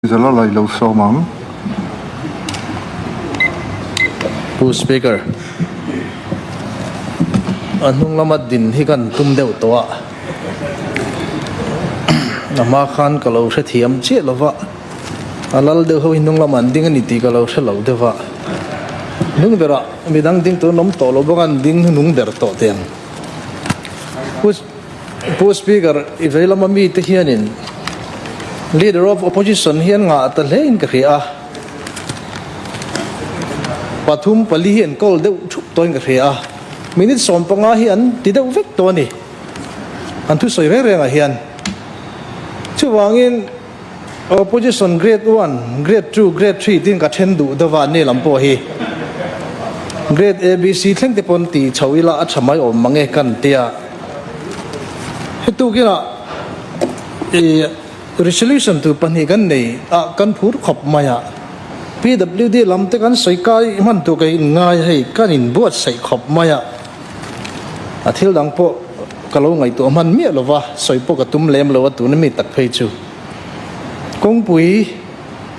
Zala lai lo sawm ang. Pu Speaker, a hnung lama din hi kan tum deuh tawh a, a hma khan ka lo hrethiam chiah lo va, a lal deuh ho hi hnung lamah an ding a ni tih ka lo hre lo deuh va, hnung berah midang ding tur an awm tawh lo bawk a, an ding hnung ber tawh teh ang. Pu Speaker, i vei lama mite hianin Leader of Opposition hi an ngah ta hlein ka hria a, pathum pali hi an kawl deuh thup tawhin ka hria a, minute 15 hi an ti deuh vek tawh a ni, an thusawi reng rengah hian. Chuvangin Opposition Grade One, Grade Two, Grade Three tiin ka then duh deuh a, ni lam pawh hi Grade A, B, C thleng te pawn ti chho ila a tha mai awm mang e kan tia. Hetukinah i resolution tur pahnih kan nei a, kan phur khawp mai a. PWD lam te kan sawi kai hman tur ka inngai hei kan inbuatsaih khawp mai a. A thil dang pawh ka lo ngaihtuah hman miah lo va, sawi pawh ka tum lem lo a tuna mi tak phei chu. Kawngpui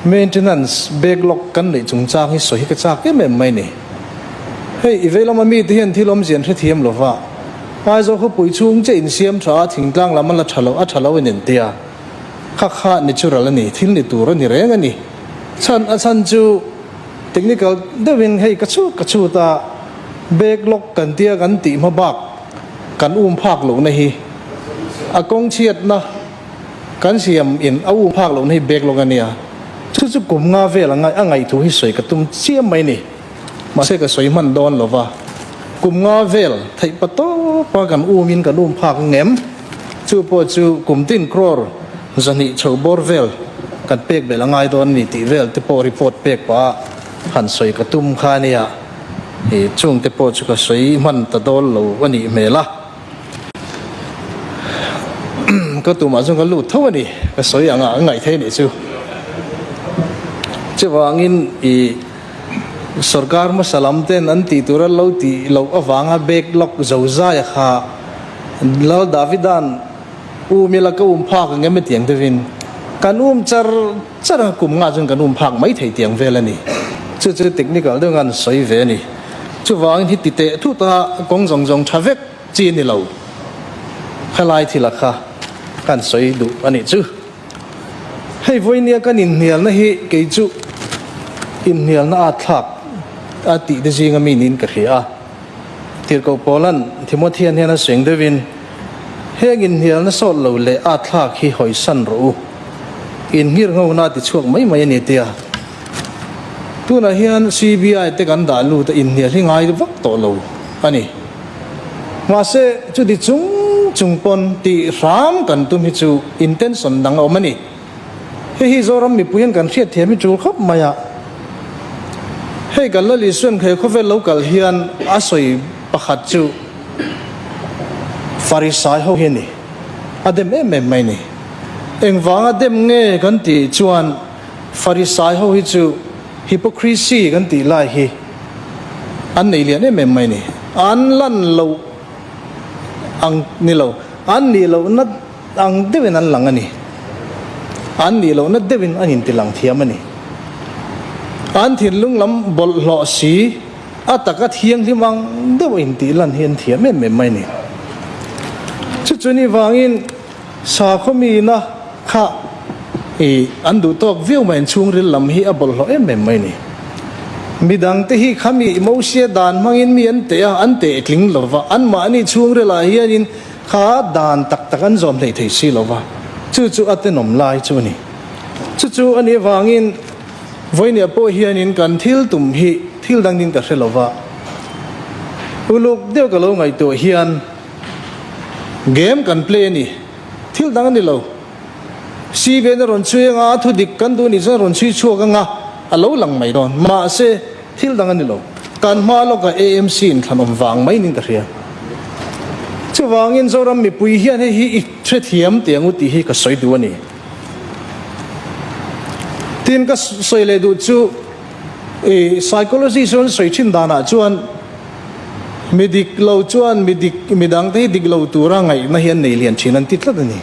maintenance backlog kan neih chungchang hi sawi hi ka chak em em mai ni. Hei i vei lama mite hian thil awmzia an hrethiam lo va, Aizawl khawpui chhung che insiam tha a thingtlang lam a la tha lo a tha lo in entia kha kha natural a ni, thil ni tur a ni reng a ni. Chhan a chhan chu technical deuhin hei ka chhut ka chhut a, Backlog kan tia kan tih hma bak kan um phak lohna hi a kawng chhiatna kan siam in a um phak lohna hi backlog a nia. Chu chu kum nga vel a ngaih a ngaihthu hi sawi ka tum chiam mai ni. Mahse ka sawi hman dawn lo va, kum nga vel theih pa tawpa kan um in kan um phak ngem? Chu pawh chu kum tin crore 200 chho bawr vel kan pek belh a ngai dawn a ni tih vel te pawh report pek pah a han sawi ka tum kha a nia. I chungte pawh chu ka sawi hman ta dawn lo a nih hmel a, ka tumah chuan ka lut tho a ni, ka sawi ang a ngaih theih a nih chu. Chuvangin i sorkar hmasa lam ten an tih tura lo tih loh avanga backlog zo zai kha Lal Davida'n um ila ka um phak ang em hetiang deuhin kan um char char a, kum ngah chuan kan um phak mai thei tiang vel a ni. Chu chu technical deuh ngan sawi ve a ni. Chuvangin hi ti teh thut a kawng zawng zawng tha vek chi a ni lo. Khalai thila kha kan sawi duh a nih chu. Hei vawinia kan inhnialna hi kei chu inhnialna a thlak a tih te zinga mi niin ka hria a. Tirhkoh Paula'n Timothy-a hnena seng deuhin, Heng inhnialna sawt lo leh a thlak hi hawisan rawh u. Inhngir nghona ti chhuak mai mai a ni tia. Tunah hian CBI te kan dah lut a inhnial hi ngai vak tawh lo a ni. Mahse, chuti chung chung pawn tih hram kan tum hi chu intention dang a awm a ni. Hei hi Zoram mipui hian kan hriatthiam hi tul khawp mai a. Hei kan Lal Isuan he khawvel lo kal hian a sawi pakhat chu Farisai ho hi a ni. A dem em em mai ni. Engvanga dem nge kan tih chuan Farisai ho hi chu hypocrisy kan tih lai hi an nei lian em em mai ni. An lan loh ang ni lo, an nih lohna Ang deuhin an lang a ni. An nih lohna deuhin an intilang thiam a ni. An thinlung lam bawlhhlawh si, a taka thianghlim ang deuh a intih lan hi an thiam em em mai a ni. Chu chu ni vangin sakhaw mina kha i an duh tawk viau mai, an chhungril lam hi a bawlhhlawh em em mai a ni. Midangte hi khami Mosia dan hmangin mi an teh a, an teh tling lova, anmahni chhungrilah hianin Kha dan tak tak an zawm hlei thei si lo va, chu chu a tenawm lai chu a ni. Chu chu a nih avangin vawinia pawh hianin kan thil tum hi thil dang ding ka hre lo va, uluk deuh ka lo ngaihtuah hian game kan play a ni, thil dang a ni lo. CBN a rawn chhui anga a thudik kan duh nih chuan a rawn chhui chhuak anga a lo lang mai dawn. Mahse, Thil dang a ni lo. Kan hma lawkah AMC in thlanawm vang mai niin ka hria. Chuvangin Zoram mipui hian hei hi i hrethiam tih ang u tih hi ka sawi duh a ni. Tin ka sawi leh duh chu i psychology chuan sawi thin danah chuan mi dik lo chuan mi dik mi dangte hi dik lo tura ngaihna hi an nei lian thin an ti tlat a ni.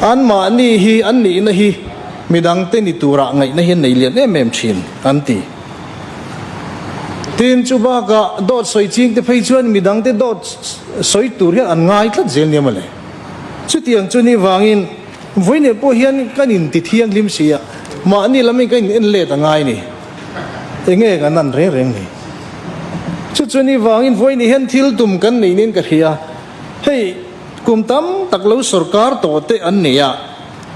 Anmahni hi an nihna hi. Midangte ni turah ngaihna hi an nei lian em em thin, an ti. Tin, chu bakah dawt sawi chingte phei chuan midangte dawt sawi tur hian an ngai tlat zel nia mawle. Chutiang chu ni vangin vawiineh pawh hian kan inti thianghlim si a, mahni lamin kan in en let a ngai ni. Enge kan an reng reng ni. Chu chu ni vangin vawiineh hian thil tum kan nei niin ka hria. Hei, kum tam tak lo sorkar tawh te an nei a,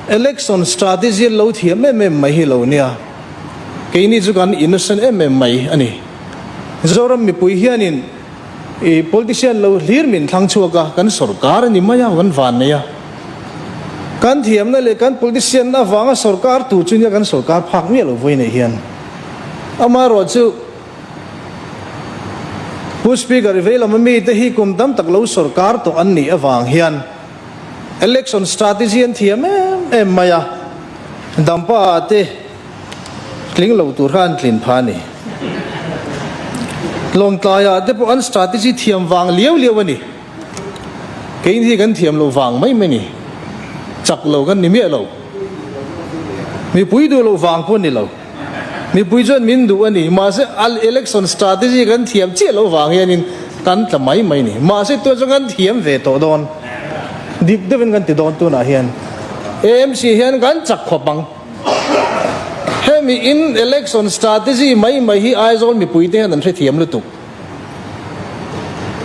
Election strategy an lo thiam em em mai hi lo nia. Keini chu kan innocent em em mai a ni. Zoram mipui hianin i politician lo hlir min thlang chhuak a, kan sorkar a ni mai a, kan van nei a. Kan thiamna leh kan politician avanga sorkar tur chu nia kan sorkar phak miah lo vawi neih hian. Amaherawh chu Pu Speaker i vei lam ami te hi kum tam tak lo sorkar tawh an nih avang hian Election strategy an thiam em em mai a, Dampa ah te tling lo tur kha an tlin pha a ni. Lawngtlai ah te pawh an strategy thiam vang liau liau a ni. Keini hi kan thiam lo vang mai mai a ni. Chak lo kan ni miah lo. Mipui duh loh vang pawh a ni lo. Mipui chuan min duh a ni. Mahse, election strategy kan thiam chiah loh vang hianin kan tla mai mai a ni. Mahse, tunah chuan kan thiam ve tawh dawn. Dik deuhin kan ti dawn tunah hian. AMC hian kan chak khawp ang. Hemi in election strategy mai mai hi Aizawl mipuite hian an hrethiam lutuk.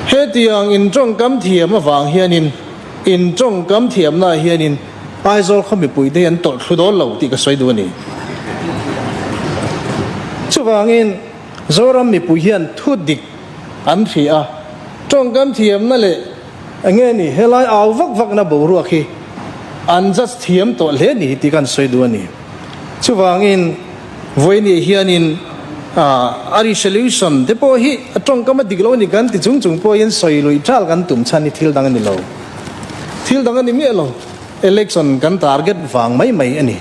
Hetiang in tawngkam thiam avang hianin in tawngkam thiamnaah hianin Aizawl khaw mipuite hi an tawlh thlu dawn lo tih ka sawi duh a ni. Chuvangin Zoram mipui hian thu dik an hria a, tawngkam thiamna leh eng nge ni helai au vak vakna boruak hi an judge thiam tawh hle ni tih ka han sawi duh a ni. Chuvangin vawiini hianin a resolution te pawh hi a tawngkam a dik lo a ni kan ti chung chung pawhin sawi luih ṭal kan tum chhan hi thil dang a ni lo. Thil dang a ni miah lo, election kan target vang mai mai a ni.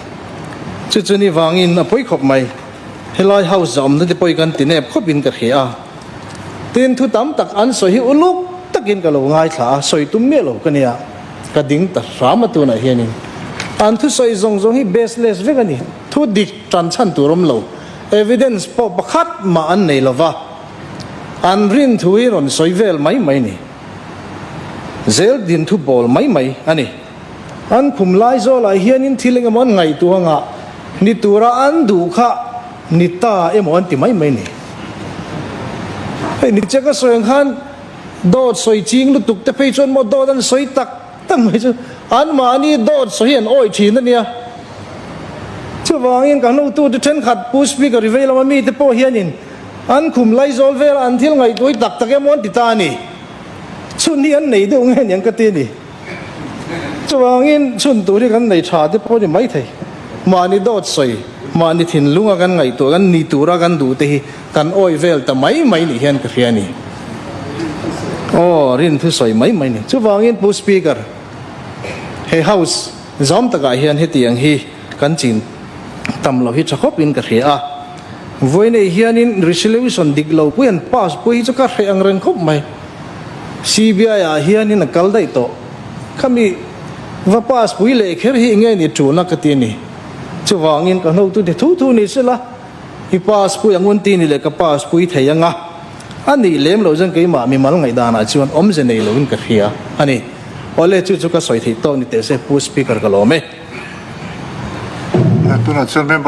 Chu chu ni vangin a pawi khawp mai. Helai house zawmna te pawh hi kan ti nep khawpin ka hria a. Tin, thu tam tak an sawi hi uluk takin ka lo ngaithla a, sawi tum miah lo ka nia. Ka ding ta hram a tunah hianin. An thusawi zawng zawng hi baseless vek a ni. Thu dik tan chhan tur awm lo. Evidence pawh pakhat mah an nei lova. An rin thu hi rawn sawi vel mai mai a ni. Zel din thu bawl mai mai a ni. An khum lai zawlah hianin thil engemaw an ngaihtuah anga ni tura an duh kha ni ta emaw an ti mai mai a ni. Hei ni che ka sawi ang khan dawt sawi ching lutuk te phei chuan maw dawt an sawi tak tak mai chu anmahni dawt sawi hi an awih thin a nia. Chuvangin kan hotute thenkhat Pu Speaker i vei lama mite pawh hianin An khum laizawl vela an thil ngaihtuai tak tak emaw an ti ta a ni. Chhun hi an nei deuh nge niang ka ti a ni. Chuvangin chhun tur hi kan nei tha te pawh a ni maithei. Mahni dawt sawi, mahni thinlunga kan ngaihtuah, kan ni tura kan duh te hi kan awih vel ta mai mai nih hian ka hria a ni. Aw, rin thu sawi mai mai ni. Chuvangin Pu Speaker, he House zawm takah hian hetiang hi kan chin tam lo hi tha khawpin ka hria a. Vawiinei hianin resolution dik lo pui an pass pui hi chu ka hreh ang reng khawp mai. CBI ah hianin a kal daih tawh. Khami va pass pui leh kher hi enge ni ṭulna ka ti a ni. Chuvangin ka hnotu ti thu thu ni sela, i pass pui ang un ti ni leh ka pass pui thei anga a nih lem loh chuan keimah mimal ngaihdanah chuan awmze nei loin ka hria a ni. Awle chu chu ka sawi theih tawk ni teh se Pu Speaker ka lawm e. Tunah chuan member.